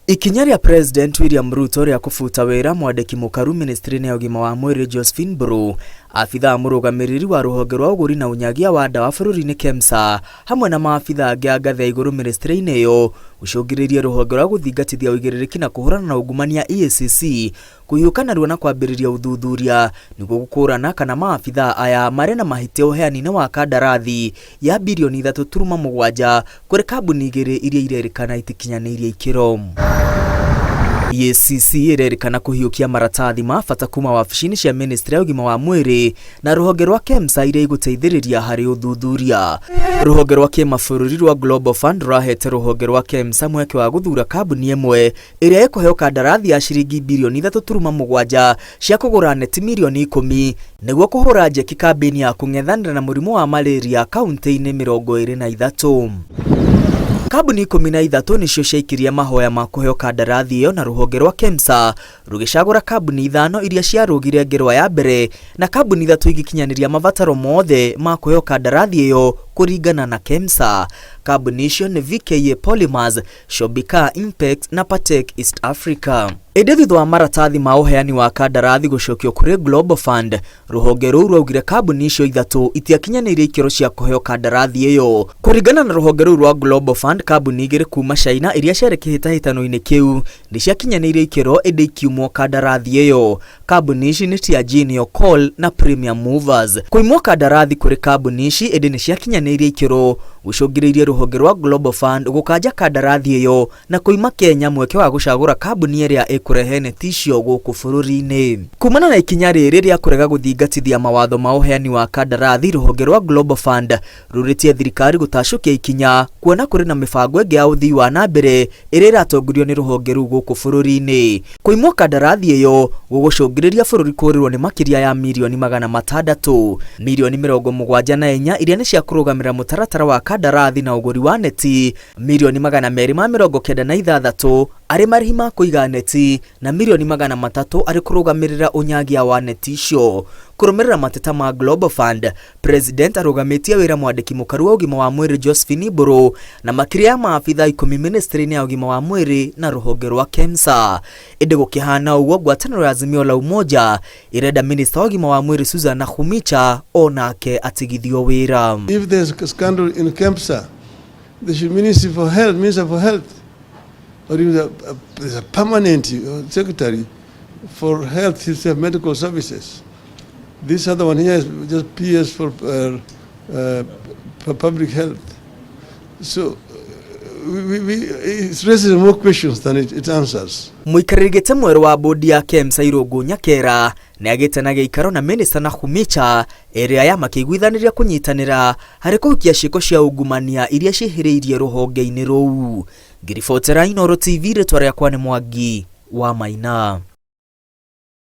Ikinya rĩa President William Ruto rĩa kũbuta wĩra mwandĩki mũkaru ministry-inĩ ya ũgima wa mwĩrĩ Josephine Mburu, abithaa mũrũgamĩrĩri wa rũhonge rwa ũgũri na ũnyagia wa ndawa bũrũri-inĩ KEMSA hamwe na maabithaa angĩ a ngathĩ ya igũrũ ministry-inĩ ĩyo gũcũngĩrĩirie rũhonge rwa gũthingatithia ũigĩrĩrĩki na kũhũrana na ungumania EACC kũhiũka narua na kwambĩrĩria ũthuthuria nĩguo gũkũrana kana maabithaa aya marĩ na mahĩtia ũheani-inĩ wa kandarathi ya birioni 3.7 kũrĩ kambuni igĩrĩ iria irerĩkana itikinyanĩirie ikĩro. EACC ĩrerĩkana kũhiũkia maratathi ma bata kuma wabici-inĩ cia ministry ya ũgima wa mwĩrĩ na rũhonge rwa KEMSA iria igũteithĩrĩria harĩ ũthuthuria. Rũhonge rwa kĩmabũrũri rwa Global Fund rũrahete rũhonge rwa KEMSA mweke wa gũthura kambuni ĩmwe ĩrĩa ĩkũheo kandarathi ya ciringi birioni 3.7 cia kũgũra neti mirioni 10 nĩguo kũhũra njeki kambĩini ya kũng'ethanĩra na mũrimũ wa malaria kaunti-inĩ 23. Kambuni 13 nĩcio ciaikirie mahoya ma kũheo kandarathi ĩyo na rũhonge rwa KEMSA rũgĩcagũra kambuni ithano iria ciarũgire ngerwa ya mbere na kambuni ithatũ igĩkinyanĩria mabataro mothe ma kũheo kandarathi ĩyo kũringana na KEMSA. Kambuni icio nĩ VKA Polymers, Shobika Impex na Patek East Africa. Ĩndĩ thutha wa maratathi ma ũheani wa kandarathi gũcokio kũrĩ Global Fund, rũhonge rũu rwaugire kambuni icio ithatũ itiakinyanĩirie ikĩro cia kũheo kandarathi ĩyo. Kũringana na rũhonge rũu rwa Global Fund, kambuni igĩrĩ kuma China iria ciarĩ kĩhĩtahĩtano-inĩ kĩu nĩ ciakinyanĩirie ikĩro ĩndĩ ikiumwo kandarathi ĩyo. Kambuni ici nĩ Tianjin Coal na Premium Movers. Kũimwo kandarathi kũrĩ kambuni ici ĩndĩ nĩ ciakinyanĩirie ikĩro gũcũngĩrĩirie rũhonge rwa Global Fund gũkanja kandarathi ĩyo na kũima Kenya mweke wa gũcagũra kambuni ĩrĩa ĩkũrehe neti icio gũkũ bũrũri-inĩ. Kumana na ikinya rĩrĩ rĩa kũrega gũthingatithia mawatho ma ũheani wa kandarathi, rũhonge rwa Global Fund rũrĩtie thirikari gũtacũkia ikinya kuona kũrĩ na mĩbango ĩngĩ ya ũthii wa na mbere ĩrĩa ĩratongorio nĩ rũhonge rũu gũkũ bũrũri-inĩ. Kũimwo kandarathi ĩyo gũgũcũngĩrĩria bũrũri kũrĩrwo nĩ makĩria ya mirioni 600, mirioni 74 iria nĩ cia kũrũgamĩrĩra mũtaratara wa kandarathi na ũgũri wa neti, mirioni 296 arĩ marĩhi ma kũiga neti na mirioni 300 arĩ kũrũgamĩrĩra ũnyagia wa neti icio. Kũrũmĩrĩra mateta ma Global Fund, President arũgamĩtie wĩra mwandĩki mũkaru wa ũgima wa mwĩrĩ Josephine Mburu na makĩria ya maabithaa 10 ministry-inĩ ya ũgima wa mwĩrĩ na rũhonge rwa KEMSA. Ĩndĩ gũkĩhana ũguo, ngwatanĩro ya Azimio la Umoja ĩrenda minista wa ũgima wa mwĩrĩ Susan Nakhumicha o nake atigithio wĩra. If there's a scandal in KEMSA, they should Ministry for Health, Minister for Health, or even there's a permanent secretary for health, medical services. This other one here is just PS for public health. So it raises more questions than it answers. Mũikarĩri gĩtĩ mwerũ wa bodi ya KEMSA Irũngũ Nyakera nĩ agĩte na gĩikaro na minista Nakhumicha ĩrĩa ya makĩiguithanĩria kũnyitanĩra harĩ kũhukia ciĩko cia ungumania iria ciĩhĩrĩirie rũhonge-inĩ rũu. Ngĩribotera Inooro TV, rĩtwa rĩakwa nĩ Mwangi wa Maina.